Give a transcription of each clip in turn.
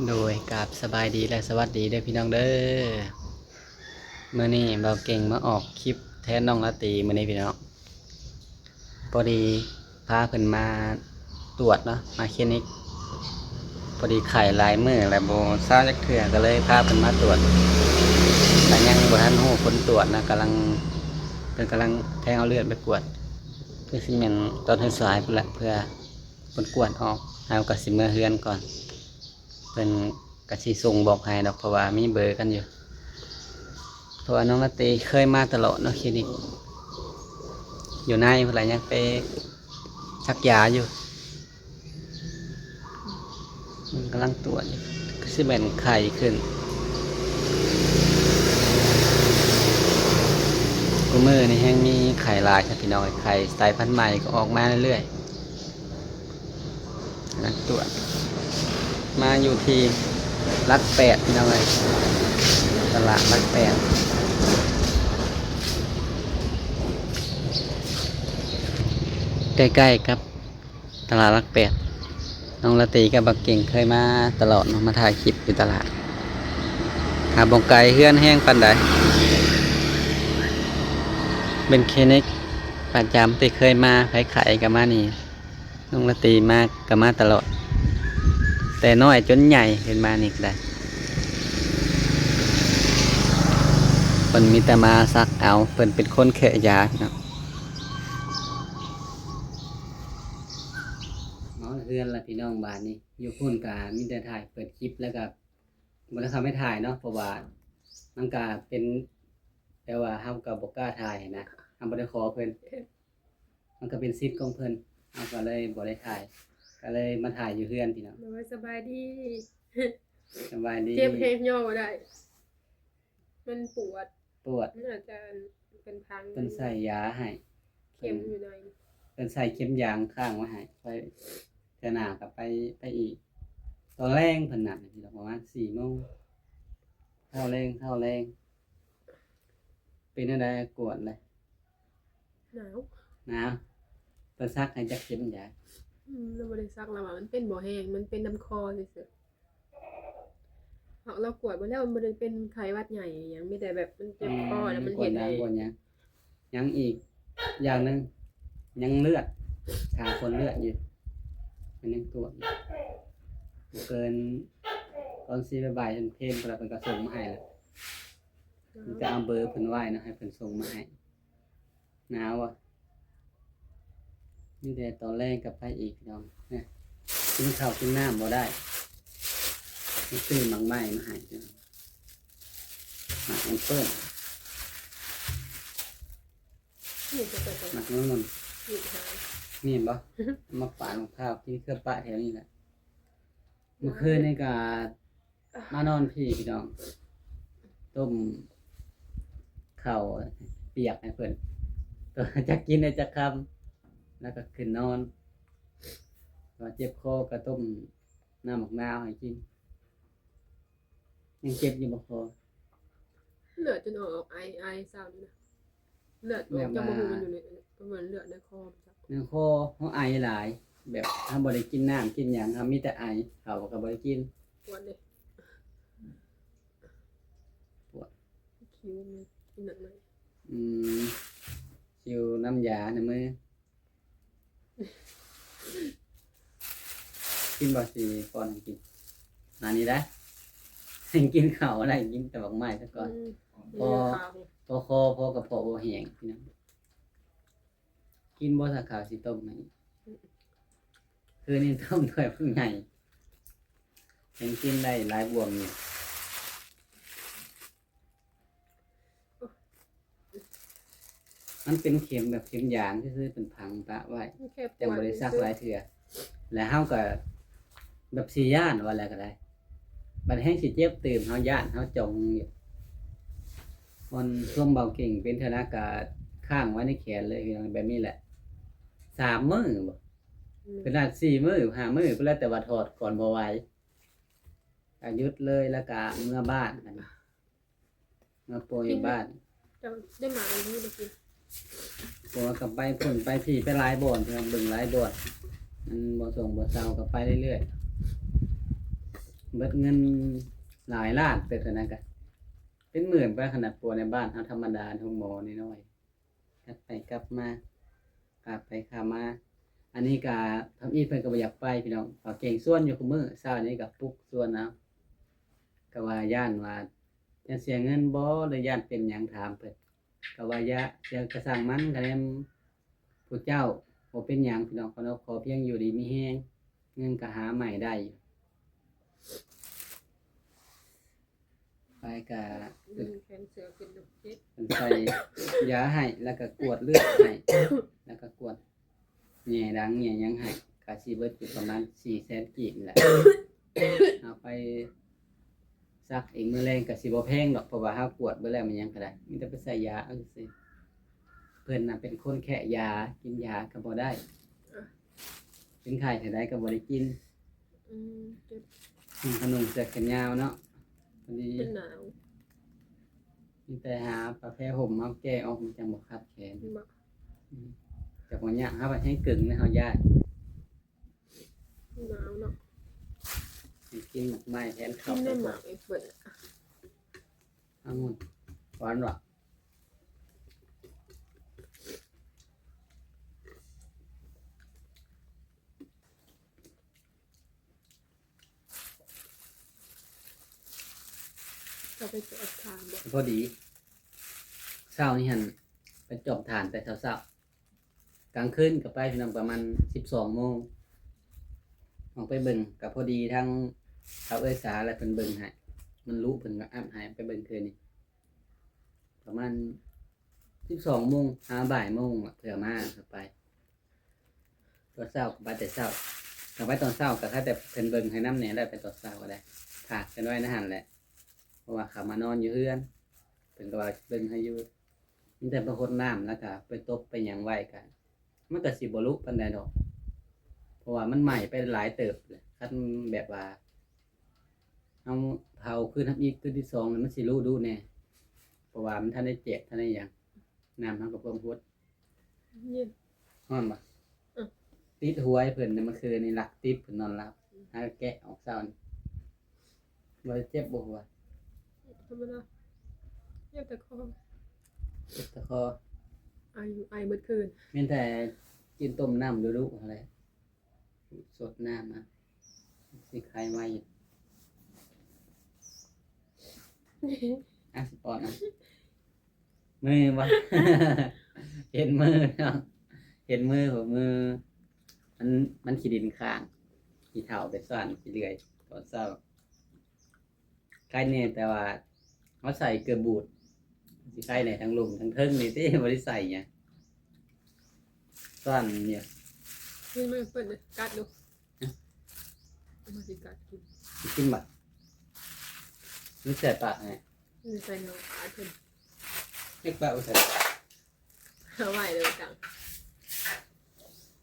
ໂດຍ ກາບສະບາຍດີ ແລະ ສະຫວັດດີເດີພີ່ນ້ອງເດີ. ມື້ນີ້ບ່າວເກັ່ງມາອອກຄລິບແທນນ້ອງລາຕີມື້ນີ້ພີ່ນ້ອງ. ພໍດີພາເພິ່ນມາຕວດເນາະ ມາຄລີນິກ. ພໍດີໄຂ້ຫຼາຍມື້ແລ້ວ ບໍ່ເຊົາຈັກເທື່ອ ກໍເລີຍພາເພິ່ນມາຕວດ ແຕ່ຍັງບໍ່ທັນຮູ້ຜົນຕວດນະ. ກຳລັງ ເພິ່ນກຳລັງແທງເອົາເລືອດໄປກວດ ຄືຊິແມ່ນຕອນສາຍໆພຸ້ນແຫຼະ ເພື່ອຜົນກວດອອກ ເຮົາກໍຊິເມືອເຮືອນກ່ອນ. ເພິ່ນກະຊິສົ່ງບອກໃຫ້ດອກ ເພາະວ່າມີເບີກັນຢູ່. ເພາະວ່ານ້ອງລາຕີເຄີຍມາຕະຫຼອດເນາະ ຄລີນິກຢູ່ໃນພຸ້ນລະ ຍັງໄປສັກຢາຢູ່. ເພິ່ນກຳລັງຕວດຢູ່ ຄືຊິແມ່ນໄຂ້ຂຶ້ນ. ຄູ່ມື້ນີ້ແຮ່ງມີໄຂ້ຫຼາຍຊະພີ່ນ້ອງເອີຍ ໄຂ້ສາຍພັນໃໝ່ກໍອອກມາເລື້ອຍໆ. ນັກຕວດ ມາຢູ່ທີ່ຫຼັກແປດ ພີ່ນ້ອງເອີຍ ຕະຫຼາດຫຼັກແປດ ໃກ້ໆກັບຕະຫຼາດຫຼັກແປດ. ນ້ອງລາຕີກັບບັກເກັ່ງເຄີຍມາຕະຫຼອດເນາະ ມາຖ່າຍຄລິບຢູ່ຕະຫຼາດ. ຫາບໍ່ໄກເຮືອນແຮງປານໃດ ເປັນຄລີນິກປະຈຳທີ່ເຄີຍມາ ໃຜໄຂ້ກໍມານີ້. ນ້ອງລາຕີມາກໍມາຕະຫຼອດ ແຕ່ນ້ອຍຈົນໃຫຍ່ ເພິ່ນມານີ້ກໍໄດ້. ເພິ່ນມີແຕ່ມາສັກເອົາ ເພິ່ນເປັນຄົນແຄະຢາເນາະ. ເອົາເຮືອນລະພີ່ນ້ອງ ບາດນີ້ຢູ່ພຸ້ນກໍມີແຕ່ຖ່າຍເປີດຄລິບ ແລ້ວກໍບໍ່ໄດ້ເຂົ້າໄປຖ່າຍເນາະ ເພາະວ່າມັນກໍເປັນ ແຕ່ວ່າເຮົາກໍບໍ່ກ້າຖ່າຍນະ ເຮົາບໍ່ໄດ້ຂໍເພິ່ນ ມັນກໍເປັນສິດຂອງເພິ່ນ ເຮົາກໍເລີຍບໍ່ໄດ້ຖ່າຍ ກໍເລີຍມາຖ່າຍຢູ່ເຮືອນພີ່ນ້ອງ. ໂດຍ ສະບາຍດີ. ສະບາຍດີ. ເຈັບແຮງ ຍໍບໍ່ໄດ້ ມັນປວດ ປວດ ມັນອາດຈະເປັນພັງ ເພິ່ນໃສ່ຢາໃຫ້ ເຂັມຢູ່ໃນ ເພິ່ນໃສ່ເຂັມຢາງຄ້າງໄວ້ໃຫ້ ໄປເທື່ອໜ້າກໍໄປ ໄປອີກ ຕອນແລງເພິ່ນນັດ ປະມານສີ່ໂມງ ເຊົ້າແລງ ເຊົ້າແລງ. ເປັນແນວໃດ ກວດເລີຍ? ໜາວ ໜາວ. ເພິ່ນສັກໃຫ້ຈັກເຂັມຢາ? ອືມ ລາວບໍ່ໄດ້ສັກ ລາວວ່າມັນເປັນບໍ່ແຮງ ມັນເປັນນຳຄໍຊື່ໆ ເຮົາ ລາວກວດເບິ່ງແລ້ວ ມັນບໍ່ໄດ້ເປັນໄຂ້ຫວັດໃຫຍ່ຫຍັງ ມີແຕ່ແບບມັນເຈັບຄໍ ແລ້ວມັນເຮັດໃຫ້ ກວດໜັງ ກວດຫຍັງ. ຍັງອີກຢ່າງໜຶ່ງ ຍັງເລືອດ ຖ້າຜົນເລືອດຢູ່ ມັນຍັງກວດຢູ່ ບໍ່ເກີນ ຕອນສີ່ບ່າຍໆ ເພນໄປແລ້ວ ເພິ່ນກໍສົ່ງມາໃຫ້ແລ້ວ. ມີແຕ່ເອົາເບີເພິ່ນໄວ້ເນາະ ໃຫ້ເພິ່ນສົ່ງມາໃຫ້. ໜາວບໍ່? ມີແຕ່ຕອນແລງກັບໄປອີກພີ່ນ້ອງ ນະ ກິນເຂົ້າກິນນ້ຳບໍ່ໄດ້ ໄປຊື້ໝາກໄມ້ມາໃຫ້ພີ່ນ້ອງ ໝາກແອບເປິ້ນ ນີ້ຈະເປີດ ໝາກອະງຸ່ນ ນີ້ຫາ ນີ້ເຫັນບໍ່? ມາປາດມະພ້າວ ກິນເຄືອປະແຖວນີ້ແຫຼະ. ເມື່ອຄືນນີ້ກໍມານອນພີ້ພີ່ນ້ອງ ຕົ້ມເຂົ້າປຽກໃຫ້ເພິ່ນ ຈັກກິນໄດ້ຈັກຄຳ ແລ້ວກໍຂຶ້ນນອນ. ວ່າເຈັບຄໍກໍຕົ້ມນ້ຳໝາກນາວໃຫ້ກິນ. ຍັງເຈັບຢູ່ບໍ່ຄໍ? ເລືອດຈົນອອກ ໄອ ໄອເຊົ້ານີ້ນະ. ເລືອດອອກ ແບບວ່າ ເຈົ້າບໍ່ຮູ້ມັນຢູ່ໃນ ເອີ ເໝືອນເລືອດໃນຄໍ ໃນຄໍເຮົາໄອຫຼາຍ ແບບເຮົາບໍ່ໄດ້ກິນນ້ຳກິນຫຍັງ ເຮົາມີແຕ່ໄອ ເຂົ້າກໍບໍ່ໄດ້ກິນ. ປວດເດ້ ປວດ ຄິວມີກິນໜັກໜ້ອຍ. ອືມ ຄິວນ້ຳຢາໃນມື. ກິນບໍ່ ຊິປ້ອນໃຫ້ກິນ. ມານີ້ໄດ້ ກິນເຂົ້າໄດ້ ກິນແຕ່ໝາກໄມ້ຊະກ່ອນ. ອືມ ພໍ ພໍຄໍ ພໍກະເພາະບໍ່ແຫ້ງພີ່ນ້ອງ. ກິນບໍ່ ຖ້າຂ້າຊິຕົ້ມໃຫ້. ອືມ ຄືນີ້ຕົ້ມຖ້ວຍບັກໃຫຍ່ ຍັງກິນໄດ້ຫຼາຍບ່ວງຢູ່. ມັນເປັນເຂັມແບບເຂັມຢາງຊື່ໆ ເປັນຝັງປະໄວ້ ມັນແຄ່ປວດ ຈັ່ງບໍ່ໄດ້ສັກ ຊື່ໆ ຫຼາຍເທື່ອ ແລ້ວເຮົາກໍແບບຊິຢ້ານວ່າແລ້ວກໍໄດ້ ບັດແຮ່ງຊິເຈັບຕື່ມ ເຮົາຢ້ານ ເຮົາຈ່ອງຢູ່. ບ່ອນຊ່ວງເບົາເກັ່ງເປັນເທື່ອນະ ກະຄ້າງໄວ້ໃນແຂນເລີຍ ແບບນີ້ແຫຼະ ສາມມື້ບໍ ອືມ ຂະໜາດສີ່ມື້ ຫ້າມື້ ພຸ້ນແຫຼະ ແຕ່ວ່າຖອດກ່ອນບໍ່ໄຫວ ກະຢຸດເລີຍ ແລ້ວກະເມືອບ້ານ ມາປ່ອຍຢູ່ບ້ານ. ເຈົ້າໄດ້ໝາກຢູ່ນີ້ບໍ່ກິນ? ເພາະວ່າກໍໄປພຸ້ນໄປພີ້ ໄປຫຼາຍບ່ອນ ເບິ່ງຫຼາຍບ່ອນ ມັນບໍ່ສົ່ງບໍ່ເຊົາ ກໍໄປເລື້ອຍໆ. ເບິດເງິນຫຼາຍລ້ານເຕີບ ເທົ່ານັ້ນກະເປັນໝື່ນໄປ. ຂະໜາດປົວໃນບ້ານເຮົາທຳມະດາ ໂຮງໝໍນ້ອຍໆ ກັບໄປກັບມາ ຄ່າໄປຄ່າມາ. ອັນນີ້ກະທຳອິດເພິ່ນກະບໍ່ຢາກໄປພີ່ນ້ອງ ເຂົາເກັ່ງຊວນຢູ່ຄູ່ມື້. ເຊົ້ານີ້ກະປຸກຊວນເອົາ ກະວ່າຢ້ານວ່າຈະເສຍເງິນບໍ່ ຫຼືຢ້ານເປັນຫຍັງ ຖາມເພິ່ນ ກະວ່າຢ່າ ເສຍກະຊ່າງມັນ ກະແນມຜູ້ເຈົ້າ ບໍ່ເປັນຫຍັງພີ່ນ້ອງ ຂໍພຽງຢູ່ດີມີແຮງ ເງິນກະຫາໃໝ່ໄດ້ຢູ່. ໄປກະ ອືມ ແຂນເສືອເປັນໂລກຈິດ ເພິ່ນໃສ່ຢາໃຫ້ ແລ້ວກະກວດເລືອດໃຫ້ ແລ້ວກະກວດແຍ່ດັງແຍ່ຫຍັງໃຫ້ ກະຊິເບິດຢູ່ປະມານສີ່ແສນກີບນີ້ແຫຼະ. ເອົາໄປສັກເອງ ມື້ແລງກະຊິບໍ່ແພງດອກ ເພາະວ່າເຮົາກວດເບິດແລ້ວ ແມ່ນຫຍັງກະໄດ້ ມີແຕ່ໄປໃສ່ຢາເອົາຊື່ໆ. ເພິ່ນນະເປັນຄົນແຄະຢາ ກິນຢາກະບໍ່ໄດ້ ເປັນໄຂ້ເທື່ອໃດກະບໍ່ໄດ້ກິນ. ອືມ ເຈັບ ອືມ ເຂົານຸ່ງເສື້ອແຂນຍາວເນາະ ພໍດີ ເປັນໜາວ ມີແຕ່ຫາຜ້າແພຫົ່ມມາແກ້ອອກ ມັນຈັ່ງບໍ່ຄັດແຂນ. ອືມ ຈັກວ່າຍາກ ຫາວ່າແຮງກຶງນະ ເຮົາຢ້ານ ໜາວເນາະ. ກິນໝາກໄມ້ແທນເຂົ້າ ກິນໄດ້ໝາກເອເປິ້ນ ອະງຸ່ນ ຫວານຫວານ. ເຈົ້າໄປຈອດຖ່ານບໍ່? ພໍດີ ເຊົ້ານີ້ຫັ້ນໄປຈອດຖ່ານແຕ່ເຊົ້າໆ ກາງຄືນກະໄປພີ່ນ້ອງ ປະມານສິບສອງໂມງ ອອກໄປເບິ່ງ ກະພໍດີທັງເຂົາເອື້ອຍສາ ແລະ ເພິ່ນເບິ່ງໃຫ້ ມັນລຸ ເພິ່ນກະອັດໃຫ້ໄປເບິ່ງຄືນນີ້ ປະມານສິບສອງໂມງ ຫາບ່າຍໂມງ ເພື່ອມາ ເພື່ອໄປ. ຕອນເຊົ້າກະໄປແຕ່ເຊົ້າ ກະໄປຕອນເຊົ້າກະຄາແຕ່ເພິ່ນເບິ່ງໃຫ້ນຳແດ່ ແລ້ວໄປຕອນເຊົ້າກະໄດ້ ຝາກກັນໄວ້ໃນຫັ້ນແຫຼະ ເພາະວ່າເຂົາມານອນຢູ່ເຮືອນ ເພິ່ນກະວ່າເບິ່ງໃຫ້ຢູ່. ມີແຕ່ໄປຫົດນ້ຳ ແລ້ວກະໄປຕົບໄປຫຍັງໄວ້ ກະ ມັນກະຊິບໍ່ລຸປານໃດດອກ ເພາະວ່າມັນໄໝ້ໄປຫຼາຍເຕີບແລ້ວ. ຄັນແບບວ່າເຮົາເຜົາຄືນທຳອິດ ຄືນທີສອງ ມັນຊິລຸດຸແດ່ ເພາະວ່າມັນທັນໄດ້ແຈກ ທັນໄດ້ຫຍັງ ນ້ຳເຮົາກະພວມຫົດ. ເຢັນ ຮ້ອນບໍ່? ເອີ ຕິດຫົວໃຫ້ເພິ່ນ ເມື່ອຄືນນີ້ລັກຕິດເພິ່ນນອນຫຼັບ ຫາກະແກະອອກເຊົ້ານີ້. ບໍ່ໄດ້ເຈັບບໍ່ຫົວ? ທຳມະດາ ເຈັບແຕ່ຄໍ ເຈັບແຕ່ຄໍ ໄອ ໄອເບິດຄືນ. ແມ່ນແຕ່ກິນຕົ້ມນ້ຳດຸໆຫັ້ນແຫຼະ ສົດນ້ຳນະ ຊິຄາຍໄວຢູ່. ອ່ະ ຊິປ້ອນນະ. ມືບໍ່? ເຫັນມືເນາະ ເຫັນມື ຫົວມື ມັນ ມັນຂີ້ດິນຄ້າງ ຂີ້ເຖົ້າໄປສ້ອນຂີ້ເລື່ອຍຕອນເຊົ້າ. ໄຄແນ່ ແຕ່ວ່າເຮົາໃສ່ເກືອບບູດ ຊິໄຄແນ່ ທັງລຸ່ມທັງເທິງນີ້ຕິ ບໍ່ໄດ້ໃສ່ຫຍັງ ສ້ອນຢູ່. ນີ້ມືເພິ່ນກັດດູ ເອົາມາຊິກັດກິນ ຊິກິນບໍ່? ມັນແສບປາກແນ່ ໃສ່ເນາະ ປາກເພິ່ນ ເຮັດປາກບໍ່ໃສ່ ເອົາໄວ້ເດີຈັງ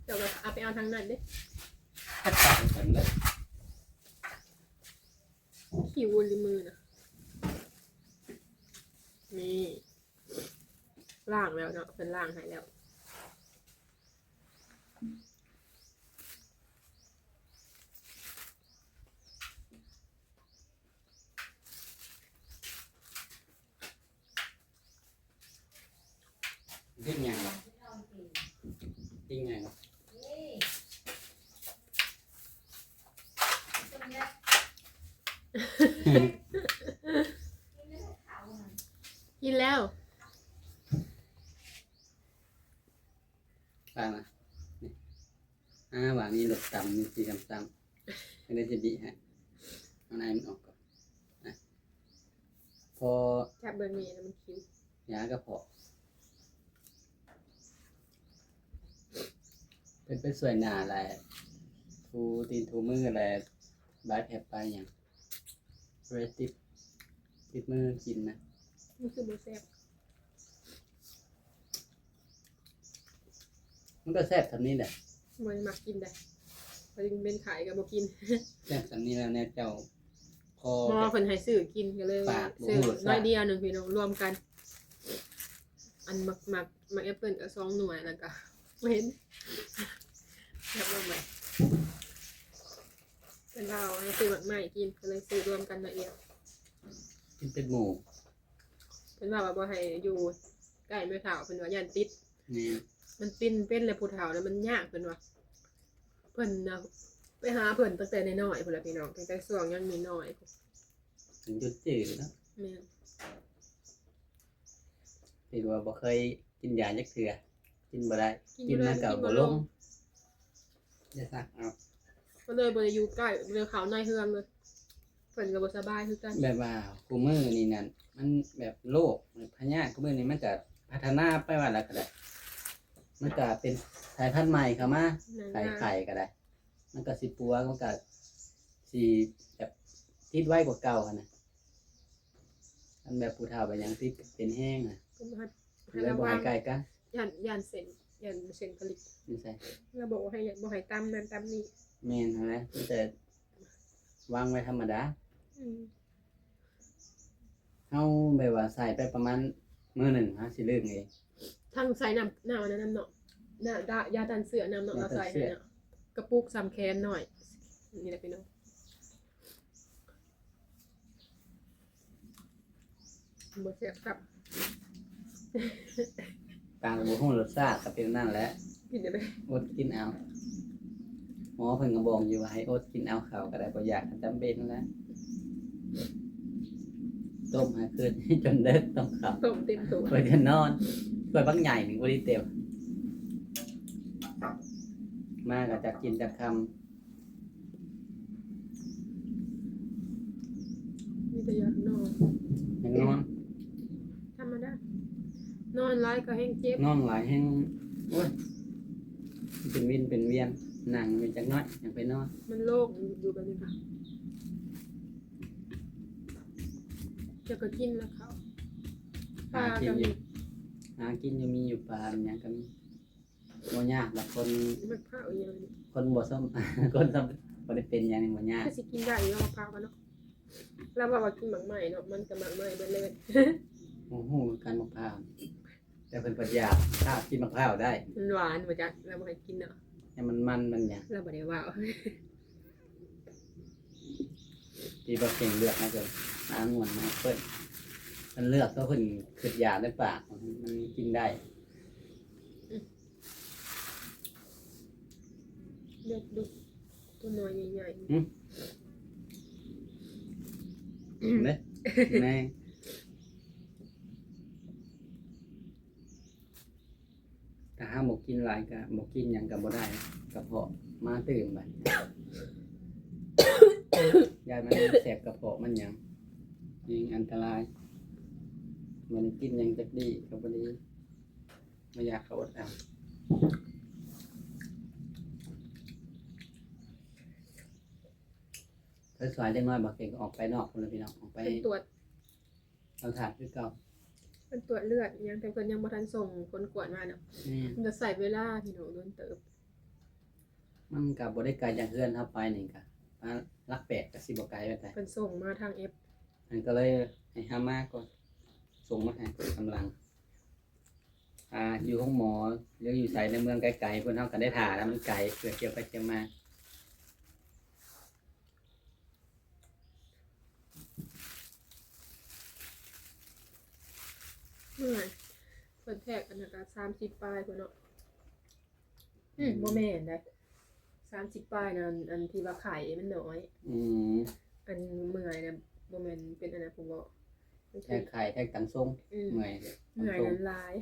ເຈົ້າກະເອົາໄປເອົາທາງນັ້ນເດ້ ເຮັດປາກບໍ່ໃສ່ເລີຍ. ຄິວລິມືນະ ນີ້ ລ້າງແລ້ວເນາະ ເພິ່ນລ້າງໃຫ້ແລ້ວ. ກິນຫຍັງ? ກິນຫຍັງ? ກິນແລ້ວ ໄປມາ ນີ້ ອ່າ ວ່າມີລົດຕຳ ມີສີດຳໆ ຈັ່ງໃດຊິບີບໃຫ້ ເອົາໃນມັນອອກກ່ອນ ອ່ະ ພໍ ຈັບແບບນີ້ແລ້ວມັນຄິວ ຢາກະເພາະ ເພິ່ນໄປຊ່ວຍໜ້າແຫຼະ ຖູຕີນຖູມືແຫຼະ ບາຍແພັບບາຍຫຍັງ ເວລາຕິດ ຕິດມືກິນນະ ມັນຄືບໍ່ແຊບ. ມັນກະແຊບສ່ຳນີ້ແຫຼະ ບໍ່ໄດ້ມັກກິນໃດ ເພິ່ນເປັນໄຂ້ກະບໍ່ກິນ ແຊບສ່ຳນີ້ແລ້ວແນວເຈົ້າ ພໍ ໝໍເພິ່ນໃຫ້ຊື້ກິນກະເລີຍ ປາກບໍ່ຮູ້ລົດຊາດ ຊື້ໜ້ອຍດຽວໜຶ່ງພີ່ນ້ອງ ລວມກັນ ອັນໝາກ ໝາກ ໝາກແອັບເປິ້ນກະສອງໜ່ວຍ ແລ້ວກະບໍ່ເຫັນ ແຊບມາກເລີຍ. พิ่ນວ່າເອົາໃຫ້ຊື້ໝາກໄມ້ກິນ ກໍເລີຍຊື້ລວມກັນໜ້ອຍດຽວ ກິນເປັນໝູ່. ເພິ່ນວ່າ ວ່າບໍ່ໃຫ້ຢູ່ໃກ້ແມ່ເຖົ້າ ເພິ່ນວ່າຢ້ານຕິດ. ແມ່ນ. ມັນຕິດເປັນແລ້ວ ຜູ້ເຖົ້ານະມັນຍາກ ເພິ່ນວ່າ. ເພິ່ນນະ ໄປຫາເພິ່ນຕັ້ງແຕ່ນ້ອຍໆ ພຸ້ນລະພີ່ນ້ອງ ຕັ້ງແຕ່ຊ່ວງຍັງນ້ອຍໆ ເພິ່ນຈົນຈື່ເນາະ. ແມ່ນ. ເຫັນວ່າບໍ່ເຄີຍກິນຢາຈັກເທື່ອ ກິນບໍ່ໄດ້ ກິນ ກິນມາກໍບໍ່ລົງ ຢ່າຊັກເອົາ ກໍເລີຍບໍ່ໄດ້ຢູ່ໃກ້ ບໍ່ໄດ້ເຂົ້າໃນເຮືອນເລີຍ ເພິ່ນກໍບໍ່ສະບາຍຄືກັນ. ແບບວ່າຄູ່ມື້ນີ້ນັ້ນ ມັນແບບໂລກພະຍາດຄູ່ມື້ນີ້ ມັນກໍພັດທະນາໄປວ່າແລ້ວກໍໄດ້ ມັນກໍເປັນສາຍພັນໃໝ່ເຂົ້າມາ ແມ່ນ ໄຂ້ ໄຂ້ກໍໄດ້ ມັນກໍຊິປົວ ມັນກໍຊິແບບຕິດໄວກວ່າເກົ່າຫັ້ນນະ. ອັນແບບຜູ້ເຖົ້າໄປຫຍັງຕິດເປັນແຮງນະ ເພິ່ນວ່າ ເລີຍບໍ່ໃຫ້ໃກ້ກັນ ຢ້ານ ຢ້ານເສັ້ນ ຢ້ານເສັ້ນຜະລິດ. ຢູ່ໃສ? ລາວບອກວ່າໃຫ້ ບໍ່ໃຫ້ຕຳນັ້ນຕຳນີ້. ແມ່ນຫັ້ນແຫຼະ ມີແຕ່ວາງໄວ້ທຳມະດາ. ອືມ ເຮົາແບບວ່າໃສ່ໄປປະມານມື້ໜຶ່ງ ເຮົາຊິລຶ້ງເອງ. ທັງໃສ່ນ້ຳ ນ້ຳອັນນັ້ນນຳເນາະ ນ້ຳ ຢາ ຢາຕ້ານເຊື້ອນຳເນາະ ຢາຕ້ານເຊື້ອ ເຮົາໃສ່ໃຫ້ເນາະ ກະປຸກສ່ຳແຂນໜ້ອຍ ນີ້ແຫຼະພີ່ນ້ອງ. ບໍ່ແຊບຊ້ຳ ຕ່າງບໍ່ຮູ້ລົດຊາດ ກໍເປັນນັ້ນແຫຼະ ກິນໄດ້ໄໝ? ອົດກິນເອົາ. ໝໍເພິ່ນກໍບອກຢູ່ວ່າໃຫ້ອົດກິນເອົາເຂົ້າກໍໄດ້ ບໍ່ຢາກກໍຈຳເປັນແຫຼະ. ຕົ້ມໃຫ້ຄືນຈົນເດິກຕ້ອງເຂົ້າ ຕົ້ມເຕັມໂຕ ຂ້ອຍກໍນອນ ຖ້ວຍບັກໃຫຍ່ໜຶ່ງພໍດີເຕັມ. ມາກໍຈັກກິນຈັກຄຳ. ມີແຕ່ຢາກນອນ ຢາກນອນ ທຳມະດາ ນອນຫຼາຍກໍແຮງເຈັບ ນອນຫຼາຍແຮງ ໂອ້ຍ ເປັນວິນເປັນວຽນ ນັ່ງຢູ່ຈັກໜ້ອຍ ຍັງໄປນອນ ມັນໂລກຢູ່ແບບນີ້ ເຈົ້າກໍກິນແລ້ວເຂົ້າ ປາກໍມີ ຫາກິນຢູ່ ມີຢູ່ ປາຫຍັງກໍມີ. ບໍ່ຍາກດອກ ຄົນ ໝາກພ້າວອີ່ຫຍັງນີ້ ຄົນບໍ່ຊຳ ຄົນຊຳ ບໍ່ໄດ້ເປັນຫຍັງນີ້ບໍ່ຍາກ ຄືຊິກິນໄດ້ຢູ່ໝາກພ້າວເນາະ. ລາວເວົ້າວ່າກິນໝາກໄມ້ເນາະ ມັນກໍໝາກໄມ້ເບິດເລີຍ. ບໍ່ຮູ້ຄືກັນໝາກພ້າວ ແຕ່ເພິ່ນພັດຢາກ ຖ້າກິນໝາກພ້າວໄດ້ ມັນຫວານບໍ່ຈັກ ລາວບໍ່ໃຫ້ກິນເນາະ ແຕ່ມັນມັນ ມັນຫຍັງ ລາວບໍ່ໄດ້ເວົ້າ. ທີ່ບໍ່ເກັ່ງເລືອກໃຫ້ເພິ່ນ ອາງຸ່ນ ແອບເປິ້ນ ເພິ່ນເລືອກ ເພາະເພິ່ນຄິດຢາກໃນປາກ ມັນກິນໄດ້. ເລືອກດູ ຕົວນ້ອຍໃຫຍ່ໆ ຫຶ ເດ້ ແມ່ ຖ້າຫາກບໍ່ກິນຫຼາຍກໍບໍ່ກິນຫຍັງກໍບໍ່ໄດ້ ກະເພາະມາຕື່ມບາດ ຢ້ານມັນແສບກະເພາະມັນຫຍັງ ຍິ່ງອັນຕະລາຍ. ບໍ່ໄດ້ກິນຫຍັງຈັກດີ້ກໍບໍ່ດີ ບໍ່ຢາກກໍອົດເອົາ. ເພິ່ນສວຍເດັກນ້ອຍບໍ່ເກັ່ງ ອອກໄປນອກພຸ້ນລະພີ່ນ້ອງ ອອກໄປ ເພິ່ນຕວດ ເອົາຖ່ານຄືເກົ່າ ເພິ່ນຕວດເລືອດອີ່ຫຍັງ ແຕ່ເພິ່ນຍັງບໍ່ທັນສົ່ງຜົນກວດມາເນາະ. ແມ່ນ ມັນກໍໃຊ້ເວລາພີ່ນ້ອງ ດົນເຕີບ. ມັນກໍບໍ່ໄດ້ໄກຈາກເຮືອນເຮົາໄປນີ້ ກໍຫຼັກແປດ ກໍຊິບໍ່ໄກປານໃດ. ເພິ່ນສົ່ງມາທາງແອັບ ມັນກໍເລີຍໃຫ້ເຮົາມາກ່ອນ ສົ່ງມາໃຫ້ກຳລັງ. ອ່າ ຢູ່ໂຮງໝໍ ຫຼື ຢູ່ໃສໃນເມືອງໄກໆ ເພິ່ນ ເຮົາກໍໄດ້ຖ້າແລ້ວ ມັນໄກ ເພື່ອທ່ຽວໄປທ່ຽວມາ. ເມື່ອຍ ເພິ່ນແທກອັນນັ້ນກໍສາມສິບປາຍພຸ້ນເນາະ. ອືມ ອືມ ບໍ່ແມ່ນເດ້ ສາມສິບປາຍນັ້ນ ອັນທີ່ວ່າໄຂ້ມັນນ້ອຍ. ອືມ ອັນເມື່ອຍນະ ບໍ່ແມ່ນເປັນອັນນັ້ນ ຜູ້ເວົ້າ ແທກໄຂ້ ແທກຕັງຊົງ. ອືມ ເມື່ອຍ ເມື່ອຍນັ້ນຫຼາຍ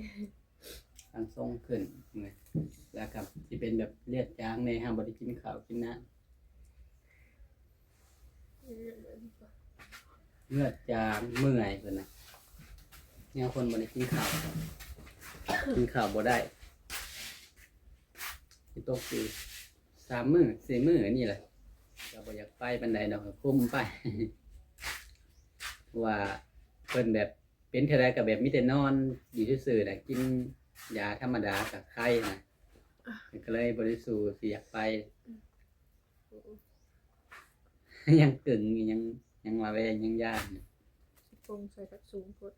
ຕັງຊົງຂຶ້ນ ເມື່ອຍ ແລ້ວກໍຊິເປັນແບບເລືອດຈາງແດ່ ຫາກບໍ່ໄດ້ກິນເຂົ້າກິນນ້ຳ. ເລືອດຈາງ ເມື່ອຍເພິ່ນນະ ແນວຄົນບໍ່ໄດ້ກິນເຂົ້າ ກິນເຂົ້າບໍ່ໄດ້ ຊິຕົກຢູ່ສາມມື້ສີ່ມື້ນີ້ແຫຼະ. ກໍບໍ່ຢາກໄປປານໃດດອກ ຄຸມໄປ ເພາະວ່າເພິ່ນແບບ ເປັນເທື່ອໃດກໍແບບມີແຕ່ນອນຢູ່ຊື່ໆນະ ກິນຢາທຳມະດາກໍໄຄນະ ກໍເລີຍບໍ່ໄດ້ສູ້ຊິຢາກໄປ. ອືມ ຍັງກຶງຢູ່ ຍັງ ຍັງລະແວງ ຍັງຢ້ານຢູ່. ຊິປົງໃສ່ກັບສູງໂພດ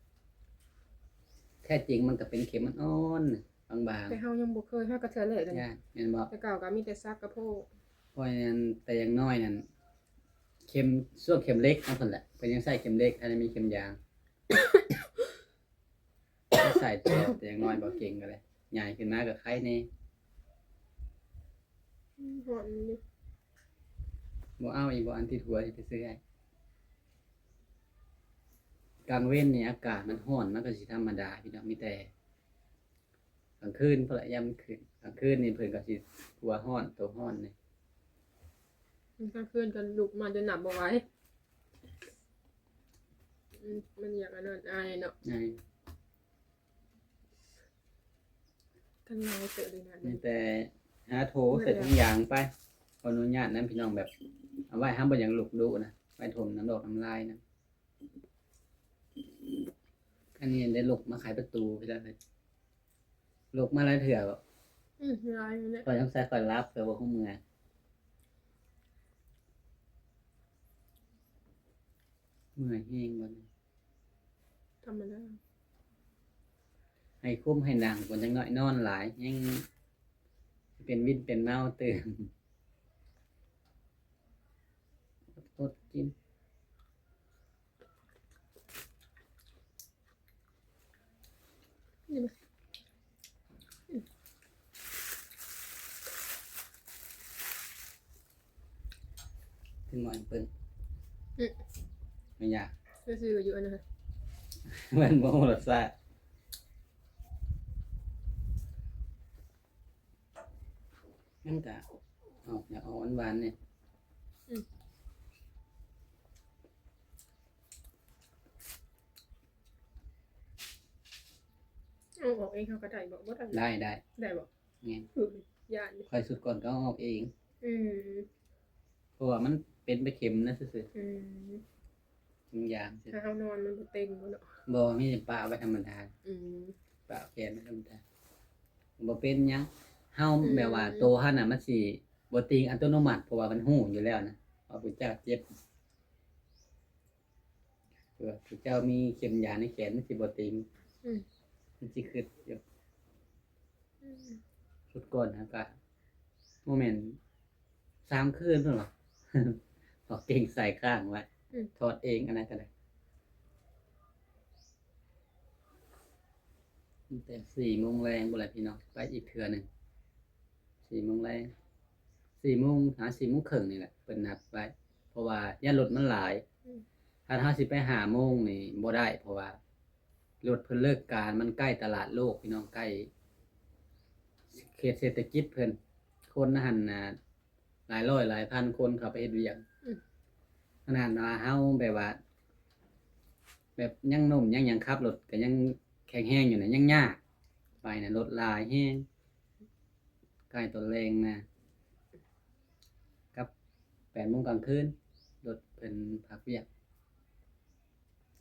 ແທ້ຈິງມັນກໍເປັນເຂັມອ່ອນໆ ບາງໆ ແຕ່ເຮົາຍັງບໍ່ເຄີຍ ເຮົາກໍເທື່ອແລກເດ້ ຢ້ານ ແມ່ນບໍ່? ແຕ່ເກົ່າກໍມີແຕ່ສັກກະໂພກ ຂ້ອຍນັ້ນ ແຕ່ຢ່າງນ້ອຍນັ້ນ ເຂັມ ຊ່ວງເຂັມເຫຼັກນຳເພິ່ນແຫຼະ ເພິ່ນຍັງໃຊ້ເຂັມເຫຼັກ ທັນໄດ້ມີເຂັມຢາງ ໃຊ້ແຕ່ ແຕ່ຢ່າງນ້ອຍບໍ່ເກັ່ງກໍໄດ້ ໃຫຍ່ຂຶ້ນມາກໍໄຄແດ່. ອືມ ຮ້ອນຢູ່ ບໍ່ເອົາອີກບໍ່ ອັນຕິດຫົວຊິໄປຊື້ໃຫ້. ກາງເວັນນີ້ອາກາດມັນຮ້ອນ ມັນກໍຊິທຳມະດາພີ່ນ້ອງ ມີແຕ່ກາງຄືນພຸ້ນລະ ຍາມມັນຂຶ້ນ ກາງຄືນນີ້ເພິ່ນກໍຊິຕົວຮ້ອນ ໂຕຮ້ອນນີ້ ອືມ ກາງຄືນກໍລຸກມາຈົນນັບບໍ່ໄຫວ. ອືມ ມັນຢາກອັນນັ້ນ ອາຍເນາະ ອາຍ. ກັນເງົາເຕີບເລີຍນະ ມີແຕ່ຫາໂຖໃສ່ຖົງຢາງໄປ. ຂໍອະນຸຍາດນຳພີ່ນ້ອງ ແບບເອົາໄວ້ ເຮົາບໍ່ຢາກລຸກດຸນະ ໄວ້ຖົມນ້ຳດອກນ້ຳລາຍນຳ. ອັນນີ້ໄດ້ລຸກມາໄຂປະຕູພີ່ນ້ອງເອີຍ ລຸກມາຫຼາຍເທື່ອບໍ່? ອືມ ຫຼາຍຢູ່ແຫຼະ ຂ້ອຍສົງໄສຂ້ອຍຫຼັບ ຂ້ອຍບໍ່ຮູ້ເມື່ອຍ ເມື່ອຍແຮງບັດນີ້. ທຳມະດາ ໃຫ້ຄຸມໃຫ້ນັ່ງກ່ອນ ຈັກໜ້ອຍນອນຫຼາຍ ແຮງເປັນວິນເປັນເມົາຕື່ມ. ອົດກິນ ກິນໝໍ້ເບິ່ງ ອືມ ແມ່ນຫຍັງ ຊື່ໆ ຢູ່ອັນນັ້ນ ມັນບໍ່ຮູ້ລົດຊາດ. ມັນກະອອກ ຢາກອອກຫວານໆ ແດ່. ອືມ ເອົາອອກເອງເຮົາກໍໄດ້ບໍ່? ບໍ່ໄດ້ ໄດ້ ໄດ້ ໄດ້ບໍ່? ແມ່ນ ຢ້ານຢູ່ ຂ້ອຍຊຸດກ່ອນກໍເອົາອອກເອງ. ອືມ ເພາະວ່າມັນເປັນໄປເຂັມນະຊື່ໆ. ອືມ ທຸງຢາງຊື່ ຖ້າເຮົານອນມັນບໍ່ເຕັງບໍ່ເນາະ? ບໍ່ ມີແຕ່ປະໄວ້ທຳມະດາ. ອືມ ປະແຂນໄວ້ທຳມະດາ ບໍ່ເປັນຫຍັງ. ເຮົາ ອືມ ແບບວ່າໂຕເຮົານະ ມັນຊິບໍ່ຕິງອັດຕະໂນມັດ ເພາະວ່າມັນຮູ້ຢູ່ແລ້ວນະ ວ່າຜູ້ເຈົ້າເຈັບ ເພາະວ່າຜູ້ເຈົ້າມີເຂັມຢາໃນແຂນ ມັນຊິບໍ່ຕິງ. ອືມ ມັນຊິຄຶດຢູ່. ອືມ ຊຸດກ່ອນຫັ້ນກະບໍ່ແມ່ນສາມຄືນພຸ້ນຫວາ ຖອດເກງໃສ່ຄ້າງໄວ້. ອືມ ຖອດເອງ ອັນນັ້ນກໍໄດ້. ຕັ້ງແຕ່ສີ່ໂມງແລງພຸ້ນແຫຼະພີ່ນ້ອງ ໄປອີກເທື່ອໜຶ່ງ ສີ່ໂມງແລງ ສີ່ໂມງຫາສີ່ໂມງເຄິ່ງນີ້ແຫຼະ ເພິ່ນນັດໄວ້ ເພາະວ່າຢ້ານລົດມັນຫຼາຍ. ອືມ ຖ້າເຮົາຊິໄປຫ້າໂມງນີ້ບໍ່ໄດ້ ເພາະວ່າ ລົດເພິ່ນເລີກການ ມັນໃກ້ຕະຫຼາດໂລກພີ່ນ້ອງ ໃກ້ເຂດເສດຖະກິດເພິ່ນ ຄົນຫັ້ນນະ ຫຼາຍຮ້ອຍຫຼາຍພັນຄົນເຂົ້າໄປເຮັດວຽກ. ອືມ ຂະໜາດວ່າເຮົາແບບວ່າ ແບບຍັງໜຸ່ມຍັງຫຍັງ ຂັບລົດກໍຍັງແຂງແຮງຢູ່ນະ ຍັງຍາກ ໄປນະ ລົດຫຼາຍແຮງ. ໃກ້ຕອນແລງນະ ກັບແປດໂມງກາງຄືນ ລົດເພິ່ນພັກວຽກ.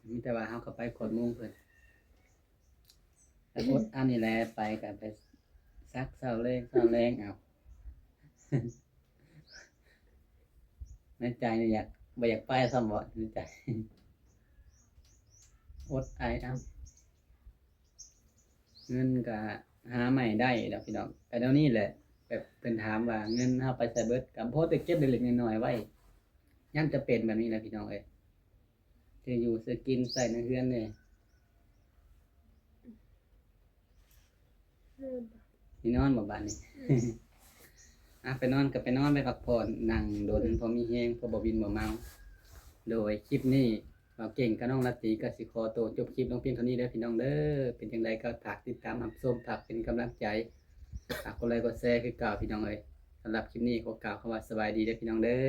ມີແຕ່ວ່າເຮົາກໍໄປກວດໂມງເພິ່ນ ແຕ່ອົດອັນນີ້ແຫຼະ ໄປກໍໄປສັກເຊົ້າແລງ ເຊົ້າແລງເອົາ. ໃນໃຈນີ້ຢາກ ບໍ່ຢາກໄປຊ້ຳບໍ ໃນໃຈ ອົດໄອເອົາ. ເງິນກະຫາໃໝ່ໄດ້ດອກພີ່ນ້ອງ ກະແນວນີ້ແຫຼະ. ແບບເພິ່ນຖາມວ່າເງິນເຮົາໄປໃສເບິດ ກະພໍແຕ່ເກັບເລັກໆນ້ອຍໆໄວ້ ຍາມຈຳເປັນແບບນີ້ແຫຼະພີ່ນ້ອງເອີຍ ຊື້ຢູ່ຊື້ກິນໃຊ້ໃນເຮືອນເດ້. ຊິນອນບໍ່ບາດນີ້? ອືມ ອ່ະ ໄປນອນກໍໄປນອນ ໄປພັກຜ່ອນ ນັ່ງດົນ ອືມ ພໍມີແຮງ ພໍບໍ່ວິນບໍ່ເມົາ. ໂດຍຄລິບນີ້ ບ່າວເກັ່ງກັບນ້ອງລາຕີກໍຊິຂໍໂຕຈົບຄລິບລົງພຽງເທົ່ານີ້ເດີພີ່ນ້ອງເດີ. ເປັນຈັ່ງໃດກໍຝາກຕິດຕາມຮັບຊົມ ຝາກເປັນກຳລັງໃຈ ຝາກກົດໄລກົດແຊຄືເກົ່າພີ່ນ້ອງເອີຍ. ສຳລັບຄລິບນີ້ຂໍກ່າວຄຳວ່າສະບາຍດີເດີພີ່ນ້ອງເດີ.